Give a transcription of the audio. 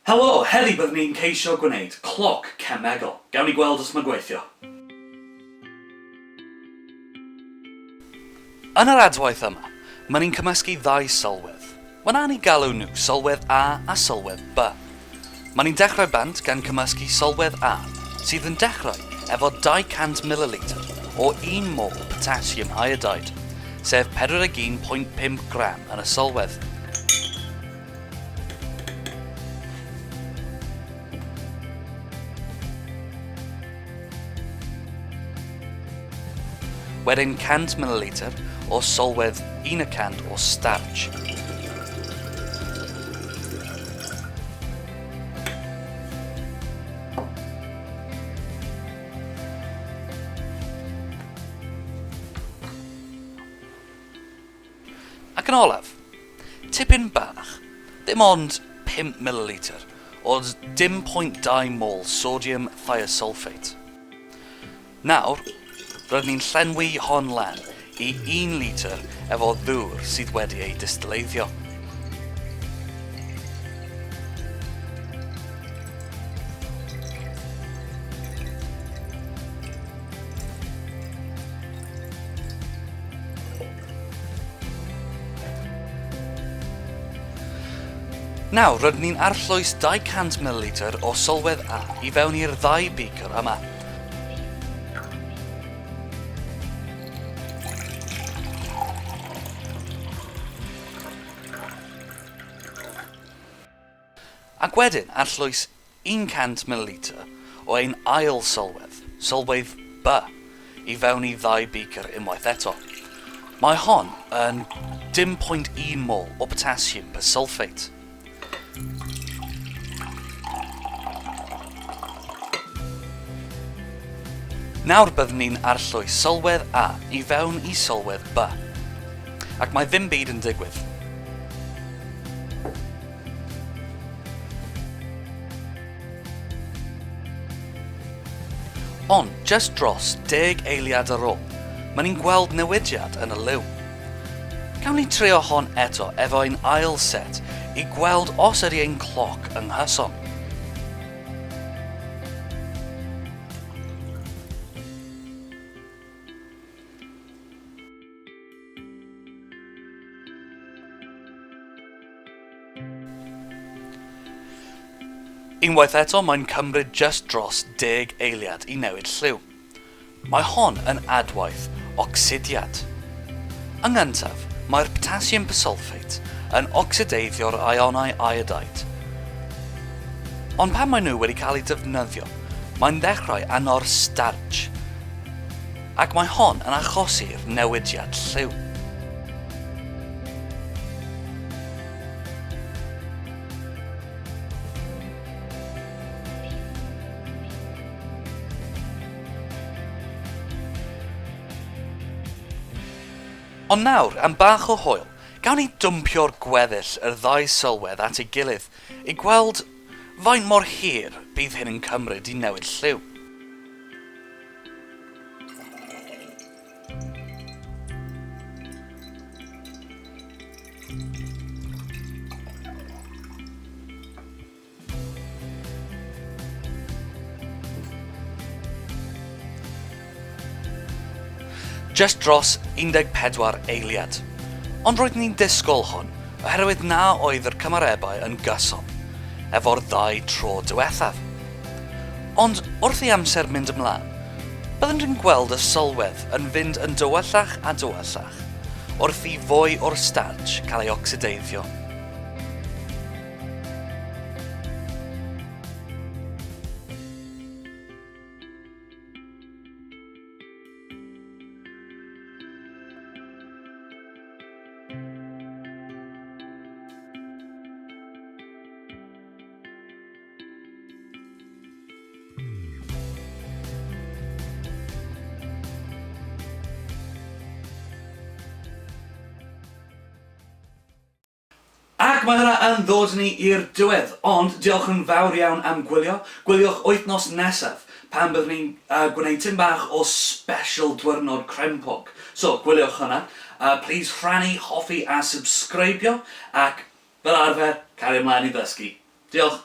Helo, heddi byddwn ni'n ceisio gwneud cloc cemegol. Gawn ni gweld os mae'n gweithio. Yn yr adwaith yma, mae ni'n cymysgu ddau sylwedd. Wna ni galw nhw sylwedd A a sylwedd B. Mae ni'n dechrau bant gan cymysgu sylwedd A, sydd yn dechrau efo 200 millilitr o 1 mol potassium iodide, sef 41.5 gram yn y sylwedd. Wedyn 100 millilitr o sylwedd 1 y cant o starch. Ac yn olaf, tipyn bach, ddim ond 5 millilitr o dim pwynt 2 mol sodium thiosulfate. Nawr, rydyn ni'n llenwi hon lan i 1 litr efo ddŵr sydd wedi ei distyleiddio. Nawr, rydyn ni'n arllwys 200 ml o sylwedd A i fewn i'r ddau beaker yma. Ac wedyn arllwys 100 millilitr o ein ail sylwedd, sylwedd B, i fewn i ddau beaker unwaith eto. Mae hon yn dim pwynt un mol o potassium persulfate. Nawr byddwn ni'n arllwys sylwedd A i fewn i sylwedd B. Ac mae ddim byd yn digwydd. Ond, jyst dros deg eiliad ar ôl, mae ni'n gweld newidiad yn y liw. Gawn ni trio hon eto efo ein ail set i gweld os ydy ein cloc yng nghyson. Unwaith eto, mae'n cymryd jyst dros deg eiliad i newid lliw. Mae hon yn adwaith ocsidiad. Yn gyntaf, mae'r potassium persulfate yn ocsideiddio'r ionau iodide. Ond pan maen nhw wedi cael eu defnyddio, mae'n ddechrau ano'r starch, ac mae hon yn achosi'r newidiad lliw. Ond nawr, am bach o hwyl, gawn ni dwmpio'r gweddill yr ddau sylwedd at ei gilydd i gweld faint mor hir bydd hyn yn cymryd i newid lliw. Just dros 14 eiliad. Ond roeddwn i'n disgwyl hwn, oherwydd na oedd yr cymarebau yn gyson, efo'r ddau tro diwethaf. Ond wrth i amser mynd ymlaen, byddwn yn gweld y sylwedd yn fynd yn dywyllach a dywyllach, wrth i fwy o'r starch cael ei ocsideiddio. Ac mae hynna yn ddod ni i'r diwedd, ond diolch yn fawr iawn am gwylio. Gwyliwch wythnos nesaf pan byddwn ni'n uh, gwneud tim bach o special dwyrnod crempog. So, gwyliwch hwnna. Please rhannu, hoffi a subscribio ac fel arfer, cario ymlaen i ddysgu. Diolch!